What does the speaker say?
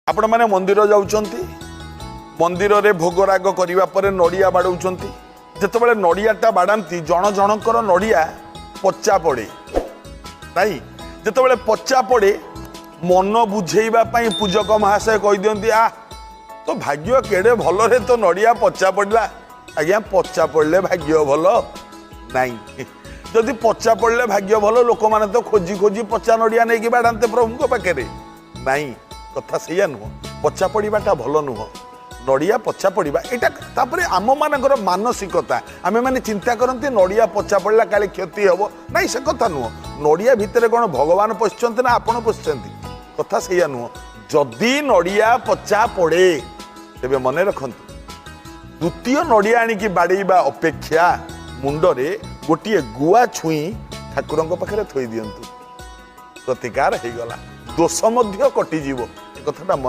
ଆପଣମାନେ ମନ୍ଦିର ଯାଉଛନ୍ତି, ମନ୍ଦିରରେ ଭୋଗରାଗ କରିବା ପରେ ନଡ଼ିଆ ବାଡ଼ଉଛନ୍ତି। ଯେତେବେଳେ ନଡ଼ିଆଟା ବାଡ଼ାନ୍ତି, ଜଣ ଜଣଙ୍କର ନଡ଼ିଆ ପଚା ପଡ଼େ ନାଇଁ? ଯେତେବେଳେ ପଚା ପଡ଼େ, ମନ ବୁଝେଇବା ପାଇଁ ପୂଜକ ମହାଶୟ କହିଦିଅନ୍ତି, "ଆ ତୋ ଭାଗ୍ୟ କେଡ଼େ ଭଲରେ, ତୋ ନଡ଼ିଆ ପଚା ପଡ଼ିଲା।" ଆଜ୍ଞା, ପଚା ପଡ଼ିଲେ ଭାଗ୍ୟ ଭଲ ନାଇଁ। ଯଦି ପଚା ପଡ଼ିଲେ ଭାଗ୍ୟ ଭଲ, ଲୋକମାନେ ତ ଖୋଜି ଖୋଜି ପଚା ନଡ଼ିଆ ନେଇକି ବାଡ଼ାନ୍ତେ ପ୍ରଭୁଙ୍କ ପାଖରେ। ନାଇଁ, କଥା ସେଇଆ ନୁହଁ। ପଚା ପଡ଼ିବାଟା ଭଲ ନୁହଁ, ନଡ଼ିଆ ପଚା ପଡ଼ିବା ଏଇଟା। ତାପରେ ଆମମାନଙ୍କର ମାନସିକତା, ଆମେମାନେ ଚିନ୍ତା କରନ୍ତି ନଡ଼ିଆ ପଚା ପଡ଼ିଲା କାଳେ କ୍ଷତି ହେବ। ନାଇଁ, ସେ କଥା ନୁହଁ। ନଡ଼ିଆ ଭିତରେ କ'ଣ ଭଗବାନ ପଶିଛନ୍ତି ନା ଆପଣ ପଶିଛନ୍ତି? କଥା ସେଇଆ ନୁହଁ। ଯଦି ନଡ଼ିଆ ପଚା ପଡ଼େ, ତେବେ ମନେ ରଖନ୍ତୁ, ଦ୍ୱିତୀୟ ନଡ଼ିଆ ଆଣିକି ବାଡ଼େଇବା ଅପେକ୍ଷା ମୁଣ୍ଡରେ ଗୋଟିଏ ଗୁଆ ଛୁଇଁ ଠାକୁରଙ୍କ ପାଖରେ ଥୋଇ ଦିଅନ୍ତୁ। ପ୍ରତିକାର ହେଇଗଲା, ଦୋଷ ମଧ୍ୟ କଟିଯିବ। ଏ କଥାଟା ମନେ